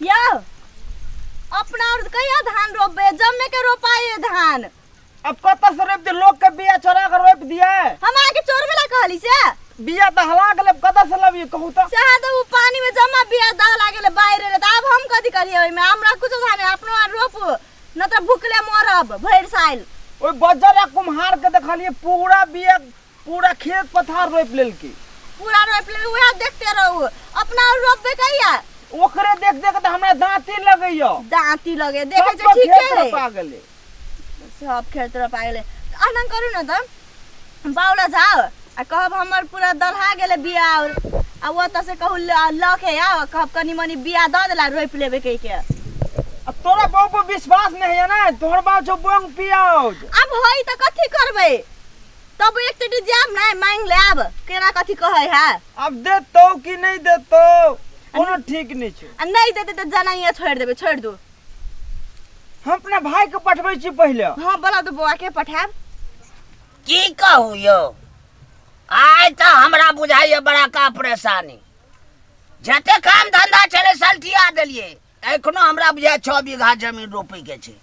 यौ अपना और कहिया धान रोपबे जम्मे के रोपाए धान अब कतऽ से रोपि दे लोग के बिया चोरा के रोपि दिए हम आके चोरबे ला कहली से बिया तऽ हला गेलै कतऽ से लबियै कहू तऽ चाहे तऽ उ पानी में जमा बिया दह लागेले बाहर एले तऽ आब हम कथी करिए ओहिमे हमरा कुछो धान नहीं, अपनो आर रोपू न तऽ भुखले मरब भरि साल ओहि बजर आ कुम्हार के देखलियै पूरा बिया पूरा खेत पथार रोपि लेलकै पूरा रोपि लेलकै उएह देखते रहू अपना आर रोपबे कहिया ओकरे देख देख के तऽ हमरा दाँती लगैया दाँती लगे देखै सबके छै ठीके खेत है रोपा गेलै सब खेत रोपा गेलै एना करू ने तऽ बाउला जाओ आ कहब हमर पूरा दलहा गेलै बिया और आ ओतऽ से कहू लऽ के आउ कहब कनी मनी बिया दऽ देला रोपि लेबै कहिके आ तोरा बाप पर विश्वास नहीं है ना तोहर बाप छौ बोंग पियाउज आब होई तऽ कथी करबै तब एक चटी जायब नहि मांगि लेब केना कथी कहै है अब देतौ कि नहीं देतौ कोनो ठीक नहीं छौ आ नहि देतै तऽ जनाइए छोड़ि देबै छोड़ि दू हम अपना भाई के पठबै छी पहिले हाँ बोला तो बौआ के पठायब की कहू यौ आइ तऽ हमरा बुझाइए बड़ा का परेशानी जते काम धंधा छलै सलटिया देलियै एखनो हमरा बुझाइ 6 बीघा जमीन रोपैके छै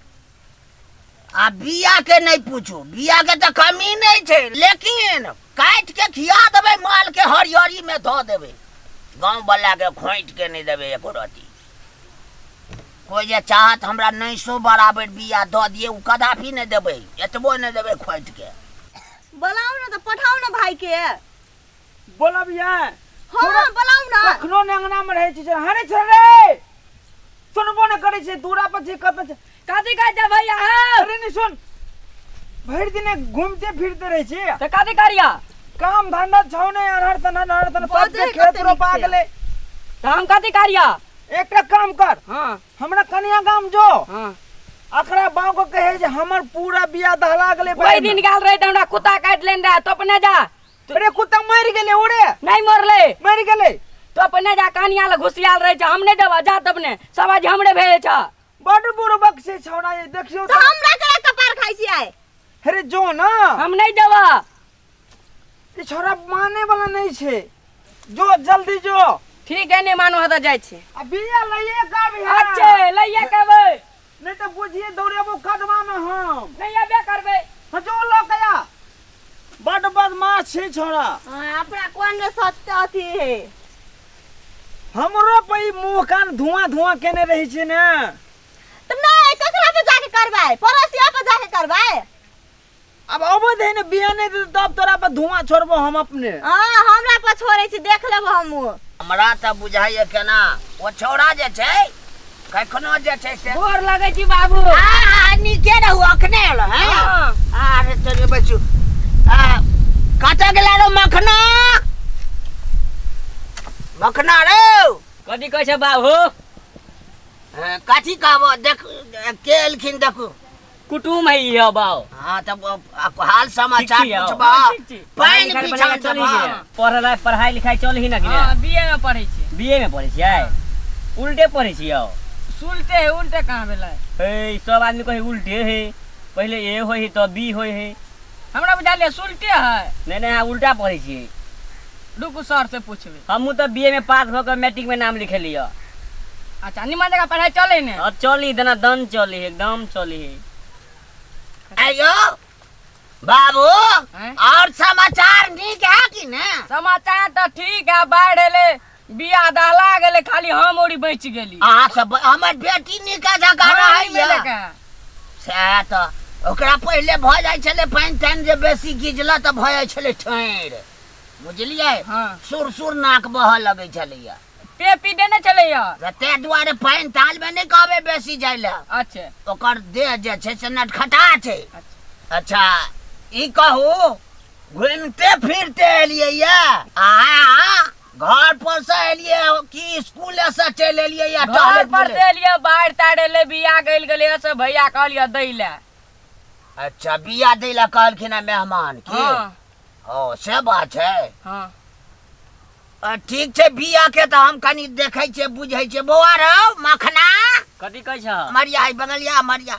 आ बिया के नहि पूछू बिया के तऽ कमी नहि छै लेकिन काटि के खिया देबै माल के हरियरी में धऽ देबै गाँव वाला के खोंटि के नहि देबै एको रत्ती कोइ जे चाहत हमरा नहि सो बराबर बिया दऽ दिए ओ कदापि नहि देबै एतबो नहि देबै खोटि के बोलाउ ने तऽ पठाउ ने भाई के बोलबियै हाँ बोलाउ ने कखनो ने अंगना में रहै छै हरे छै रे सुनबो ने करै छै दूरा पर छै कतऽ छै कथी कहै छै भैया हौ अरे नहीं सुन भरि दिन घूमते फिरते रहै छी तऽ कथी करिया काम धंधा छौ ने अरहर तनहर अरहर तनहर बजै सबके खेत कते नीक रोपा से। गेलै तऽ हम कथी करिया एकटा काम कर हाँ हमरा कनिया गाम जो हाँ अकरा बाप के कहे जे हमर पूरा बिया दहला गेलै ओहि दिन गेल रहे तऽ हमरा कुत्ता काटि लेने रहे तो अपने जा अरे कुत्ता मरि गेलै उड़े नहीं मरले मरि गेलै तो अपने जा कनिया लग घुसियाल रहे छै हम नहीं देबा जा तब ने सब आज हमरे भेजे छ बड बुड़बक छै छौड़ा ये देखियौ तऽ हमरा केना कपार खाइ छियै अरे जो ना हम नहीं देबा ई छौड़ा माने वाला नहीं छै जो जल्दी जो ठीक है नहीं मानो है तो जाइ छी आ बिया लइए का भी है अच्छे लइया के अबै नहीं तो बुझिए दौड़ेबो कदवा में हम नहीं अबे करबै हाँ, जो लऽ के आ बड बदमाश छै छौड़ा हाँ, अपना कोन रे सत्य अथी है हमरो पे ई मुंह कान धुआं धुआं केने रहै छै ने तऽ नहि ककरा पे जाके करबै पड़ोसिया पे जाके करबै अब अबै दे ने बिया नहि देतै तब तोरा पर धुआं छोड़बो हम अपने हाँ हमरा पर छोड़ै छी देख लेबो हमहूँ हमरा तऽ बुझाइए केना ओ छौड़ा जे छै कखनो जे छै से गोर लगै छी बाबू आ नीके रहू अखने एलो हैं हाँ। अरे चलिए बच्चू आ कतऽ गेला रो मखना मखना रो कथी कहै छै बाबू कथी कहबो देख के एलखिन देखू कुटुम है ई बाबू हाँ तब हाल समाचार ठीक छी, पूछबा हाँ, ठीक छी। पानि पढ़ाई पीछा लिखाई चली ही पढ़ाई पढ़ाई लिखाई चल ही ना कि हाँ बीए में पढ़ै छी बीए में पढ़ै छियै उल्टे पढ़ै छियै सुलटे है उल्टे कहाँ भेलै हे सब आदमी कहै उल्टे है पहिले ए होइ है तब बी होइ है हमरा बुझायल सुलटे है नहीं नहीं अहाँ उल्टा पढ़ै छियै रुकू सर से पूछबै हमहूँ तऽ बीए में पास भऽ कऽ मैट्रिक में नाम लिखेलियै अच्छा निमन जगह पढ़ाई चले ने अब चली दना दन चली एकदम चली आयो बाबू हैं? और समाचार नीक है कि ने समाचार तऽ ठीक है बाढ़ि एलै बिया दहला गेलै खाली हम ओरी बचि गेली अहाँ सब हमर बेटी नीक जकाँ हाँ, रहैया लेके। सएह तऽ ओकरा पहिले भऽ जाइ छलै पानि तानि जे बेसी गिजल तऽ भऽ जाइ छलै ठेर बुझलियै हाँ। सुर सुर नाक बहऽ लगै छलैया पे पी देने छलैया तऽ ताहि दुआरे पानि तालमे नहि कहबै बेसी जाइ लए अच्छा ओकर देह जे छै से नटखटा छै अच्छा ई कहू घुमिते फिरते एलियै ये अहाँ घर पर से एलियै कि स्कूल से चलि एलियै या घर टहलैत पर बुलैत? से एलियै बाढ़ि ताढ़ि एलै बिया गलि गेलै से भैया कहलियै दै लए अच्छा बिया दै लए कहलखिन हँ मेहमान की हाँ ओ से बात छै हाँ ठीक छै बिया के तऽ हम कनि देखै छियै बुझै छियै बौआ रौ मखना कथी कहै छह मरिया है बगलिया मरिया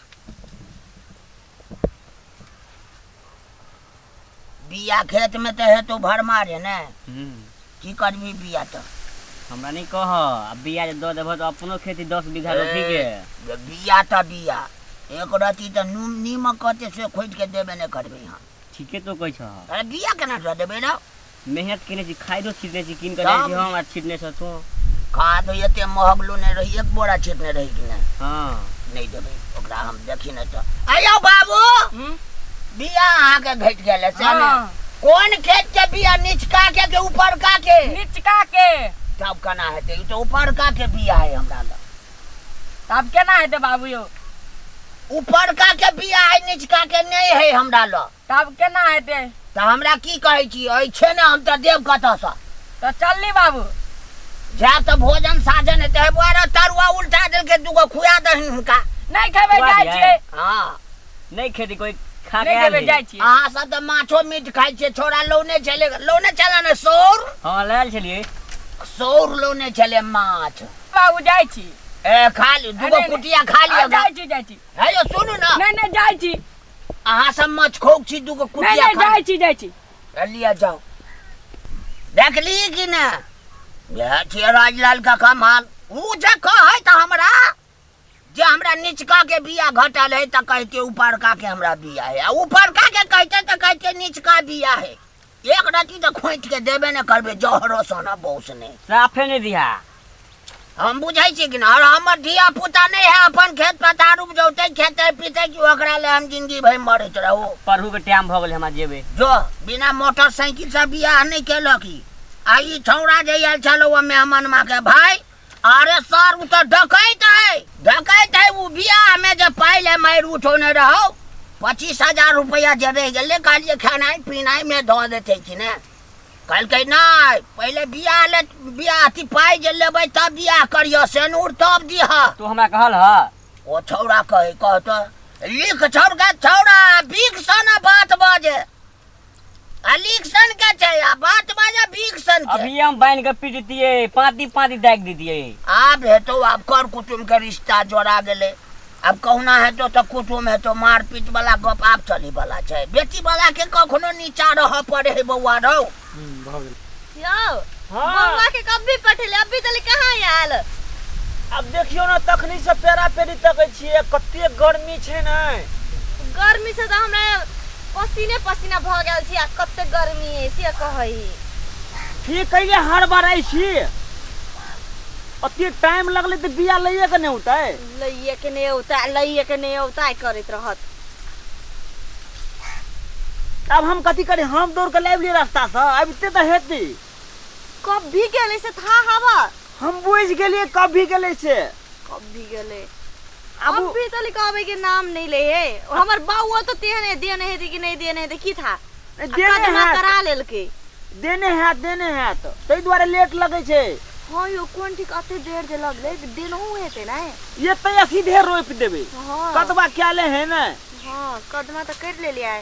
बिया खेत में तऽ हेतौ भरमार ने की करबी बिया तऽ हमरा नहीं कह, अब बिया जे दऽ देबह तऽ अपनो खेती 10 बीघा रोपी के। ए, बिया तऽ बिया, एक रत्ती तऽ नून नीमक कहते से खोदि के देबे नहि करबै हम। ठीके तो कहै छह। अरे बिया केना दऽ देबै रौ? मेहनत केने छी, खादो छिटने छी, कीन कऽ जाइ छी हम आ छिटने छह तू। खाद एते महग लोने रही, एक बोरा छिटने रही कि नहि? हाँ। नहि देबै ओकरा हम, देखी नहि तऽ। आयौ बाबू, बिया अहाँके घटि गेल है से ने? हाँ। कोन खेत के बिया, निचका के कि ऊपरका के? निचका के। तब केना हेतै? ई तऽ ऊपरका के बिया है हमरा लग। तब केना हेतै बाबू यौ? ऊपरका के बिया है, निचका के नहि है हमरा लग। तब केना हेतै? तऽ हमरा की कहै छी, अछि ने हम तऽ देब कतऽसँ? तऽ चलली बाबू। जायब तऽ भोजन साजन हेतै। हे बौआ रे, तरुआ उल्टा देलकै, दूगो खुआ दही हुनका। नहि खेबै, खुआ जाइ दियै? छियै। हँ। नहि खेती कोई खा के नहि आयल खेबै, है? जाइ छियै। अहाँ सब तऽ माछो मीट खाइ छियै। छौड़ा लौने छलै, लौने छलै ने सौर? हाँ, लायल छलियै। सौर लौने छलै माछ। बाबू जाइ छी। ए खा लियौ, दूगो नहि, नहि। कुटिया खा लिअ। जाइ छी, जाइ छी। हे यौ सुनू ने। नहि नहि, जाइ छी। अहाँ सब माछ खोक छी, दूगो नहि कुटिया नहि खा जाइ छी, जाइ छी। लिअ, जाउ। देखली कि ने, इएह छियै राजलाल काका माल। ओ जे कहै तऽ हमरा जे हमरा निचका के बिया घटल है तऽ कहते ऊपरका के हमरा बिया है, आ ऊपरका के कहते तऽ कहते निचका बिया है। एक रत्ती तऽ खोंटि के देबे ने करबै, जहरो सोना बौस नहि। साफे नहि दिहा। हम बुझै छी कि ने, और हमर धिया पुता नहि है अपन खेत पथार उपजौतै, खेतै पीतै कि ओकरा ले हम जिंदगी भरि मरैत रहू? पढ़ू के टाइम भऽ गेलै, हमरा जेबै। जो बिना मोटरसाइकिल से बियाह नहि केलक ई। आ ई छौड़ा जे आयल छल ओ मेहमानमा के भाई, अरे सर ओ तऽ डकैत है, डकैत है। ओ बियाह में जे पाइ ले मारि उठौने रहौ, 25,000 रुपया जे रहि गेलै, कहलियै खेनाइ पिनाइ में दऽ देतै कि ने? कहलकै नहि, पहिले बियाह ले बियाह अथी पाइ जे लेबै तब बियाह करियह, सेनूर तब दिहऽ। तू हमरा कहल ह? ओ छौड़ा कहै, कहत लिख छौड़ के छौड़ा बीख सन बात बाजे, आ लिख सन के छै आ बात बाजे बीख सन के। अभी हम बान्हि के पीट दितियै, पाँती पाँती दागि दितियै। आब हेतौ, आब कर कुटुम के रिश्ता जोड़ा गेलै, आब कहुना हेतौ तऽ कुटुम हेतौ। मारपीट वाला गप आब चलै वाला छै? बेटी वाला के कखनो नीचा रहऽ पड़े है बौआ रौ। यौ। हाँ। बौआ के कभी पठेले, अभी तले कहाँ आयल? आब देखियौ ने, तखनी से पेरा पेरी तकै छियै, कते गर्मी छै ने। गर्मी से तऽ हमरा पसीने पसीना भऽ गेल छी, आ कते गर्मी है से कहै। ठीक कहिये हड़बड़ाइ छी, ओते टाइम लगलै तऽ बिया लैए के नहि औतै? लैए के नहि औतै, लैए के नहि औतै करैत रहत। आब हम कथी करी? हम दौड़ के लाबि लियै रास्ता से, आबिते तऽ हेतै। कभी गेलै से था हवा। हम बुझि गेलियै कभी गेलै से। कभी गेलै। आब अभी तले कहबै के नाम नहीं ले हे। हमर बाबुआ तो तेहने देने हेतै कि नहीं देने हेतै की था? आ देने कदमा हैत। करा लेलकै। देने हैत, देने हैत, ताहि दुआरे लेट लगै छै। हाँ यौ, कोन ठीक अते देर जे लगलै, देनहु हेतै ने। एतै आ सीधे रोपि देबै। हाँ। कतबा कएले है ने। हाँ, कदमा तऽ करि लेलियै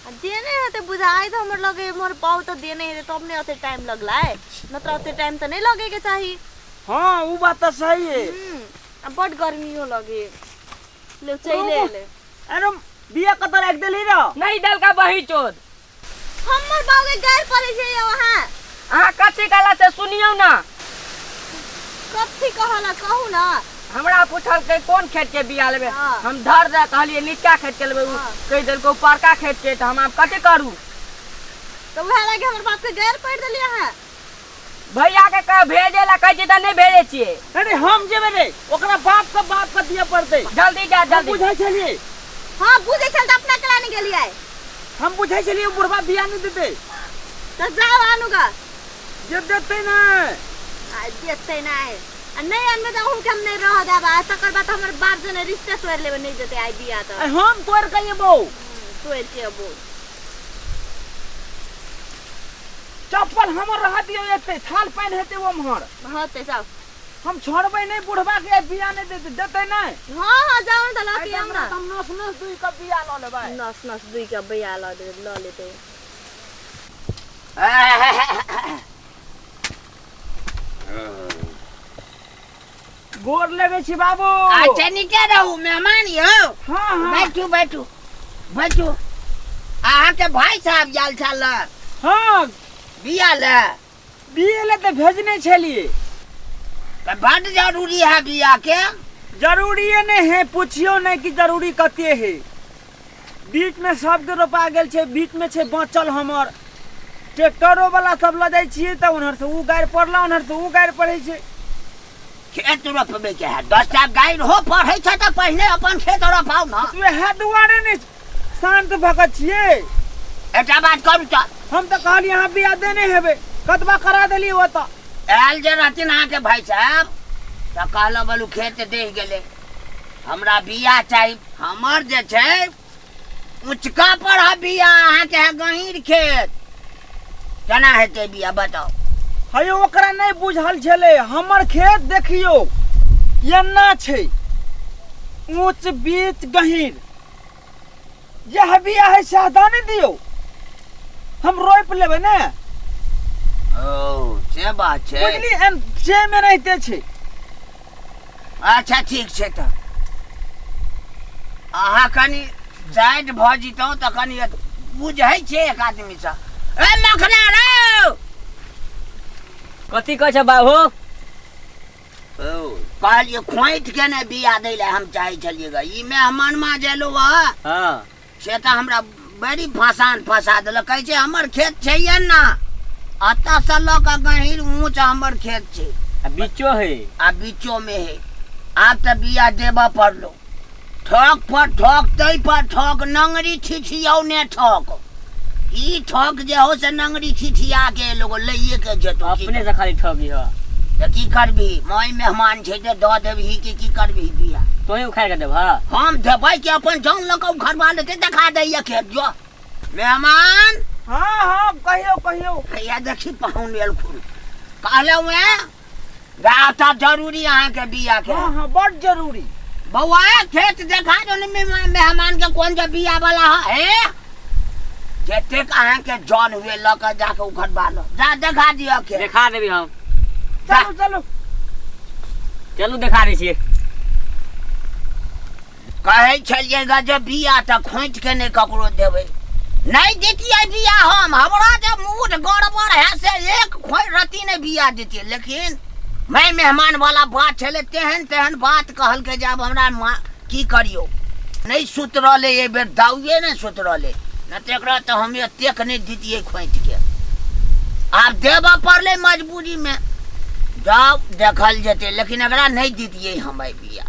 आ देने हेतै बुझाइ तऽ हमर लगे, मोर बाउ तऽ देने हेतै तब ने अते टाइम लगलै, न तऽ अते टाइम तऽ नहीं लगे के चाही। हाँ, उ बात तऽ सही है। आ बड गर्मियो लगे ले, चलि एलै। अरे बिया कतऽ राखि देली रौ? नहीं देलका बही चोद। हमर बाउ के गैर पड़ै छै यौ अहाँ। अहाँ कथी कहला से सुनियौ ने। कथी कहला, कहू ने। हमरा पूछलकै कोन खेत के बिया लेबै। हाँ। हम धर दे कहलियै निचका खेत के लेबै, उ हाँ। कहि देलकै ऊपरका खेत के, तऽ हम आब कथी करू? तऽ उएह लागे हमर बाप के गैर पड़ि देलियै अहाँ। भैया के कह भेजे ला कहै छियै तऽ नहि भेजै छियै। अरे हम जेबै रे, ओकरा बाप के बाप के दिअ पड़तै। जल्दी जा, हम जल्दी। बुझै छलियै। हाँ, बुझै छल तऽ अपना कला नहि गेलियै। हम बुझै छलियै बुढ़बा बिया नहि देतै। तऽ जाउ आनू ग। जे देतै ने। आ देतै नहि आ नहि अनबै तऽ अहूँके हम नहि रह देब, आ तकर बाद हमर बाप जने रिश्ते तोड़ि लेबै, नहि देतै आइ बिया तऽ। आ हम तोड़ि के एबौ। तोड़ि के एबौ। चप्पल हमर रह दियौ एतै, थाल पानि हेतै ओम्हर। हेतै सब। हम छोड़बै नहि बुढ़बा के, बिया नहि देतै, देतै नहि। हाँ हाँ, जाउ ने तऽ लऽ के आउ ने। हम नस नस दुइ के बिया लऽ लेबै। नस नस दुइ के बिया लऽ दे, लऽ लेतै। गोर लगै छी बाबू। अच्छा नीके रहू मेहमान यौ। हाँ हाँ। बैठू बैठू बैठू। अहाँके भाई साहब आयल छल? हाँ। बिया ले? बिया ले तऽ भेजने छलियै। तऽ बड्ड जरूरी है बिया के। जरूरिए नहि है, पुछियो नहि कि जरूरी कते है। बीच में सबके रोपा गेल छै, बीच में छै बचल हमर। ट्रैक्टरो वाला सब लऽ जाइ छियै तऽ उन्हर से उ गारि पड़ला, उन्हर से उ गारि पड़ै छै। खेत रोपबे के है, 10टा गारि हो पढ़ै छै तऽ पहिने अपन खेत रोपाउ ने। वएह दुआरे नहि शान्त भऽ कऽ छियै। एकटा बात करू तऽ, हम तऽ कहलियै अहाँ बिया देने हेबै, कतबा करा देलियै ओतऽ। आयल जे रहथिन अहाँके भाई साहब तऽ कहलहुँ बोलू खेत दहि गेलै, हमरा बिया चाही। हमर जे छै ऊँचका पर है बिया, अहाँके है गहींर खेत, केना हेतै बिया बताउ? हयो ओकरा नहि बुझल छलै। हमर खेत देखियौ एना छै, ऊँच बीच गहींर। जएह बिया है सएह दऽ ने दियौ, हम रोपि लेबै ने। ओ से बात छै, बुझली? एन से मे रहिते छै। अच्छा ठीक छै, तऽ अहाँ कनि साइड भऽ जितहुँ तऽ कनि बुझै छै एक आदमीसँ। ए मखना रौ, कथी कहै छै बाबू? ओ कहलियै खोंटि के ने बिया दै लए हम चाहै छलियै ग। ई मेहमानमा जे एलौ हँ हाँ से तऽ हमरा बड़ी फसान फंसा देलक। कहै छै हमर खेत छै ये ना, एतऽ से लऽ कऽ गहींर ऊँच हमर खेत छै, आ बीचो है, आ बीचो मे है। आब तऽ बिया देबऽ पड़लो, ठक पर ठक, तै पर ठक, नंगरी छिछियौ ने ठक। ई ठक जे हो से नंगरी छिछिया के लोग लइए के जेतो। अपने से खाली ठकी हो तऽ की करबही? माय मेहमान छै तऽ दऽ देबही कि की करबही बिया? तोही उखाड़ि के देबह? हम देबै कि अपन जान लऽ कऽ उखड़वा लेतै? देखा दैया खेत जो मेहमान। हाँ हाँ कहियौ कहियौ। हैया देखी पाहुन एलखुन। कहलहुँ हेँ तऽ जरूरी अहाँके बिया के? हाँ हाँ बड जरूरी। बौआ खेत देखा दो ने मेहमान के, कोन जे बिया वाला है। हे जतेक अहाँके जन हुए लऽ कऽ जाके उखड़वा लो, जा देखा दिअ खेत। देखा देबी हम। चलू चलू चलू देखा दै छियै। कहै छलियै ग जे बिया तऽ खोंटि के नहि ककरो देबै। नहि दितियै बिया हम, हमरा जे मूड गड़बड़ है से एक खोइ रत्ती नहि बिया दितियै, लेकिन मैं मेहमान वाला बात छलै, तेहन तेहन बात कहलकै जे आब हमरा की करियौ। नहि सुतरलै एहि बेर, दाउए नहि सुतरलै, नहि तऽ एकरा तऽ हम एतेक नहि दितियै खोंटि के। आब देबऽ पड़लै मजबूरीमे, जाउ देखल जेतै, लेकिन एकरा नहि दितियै हम एहि बिया।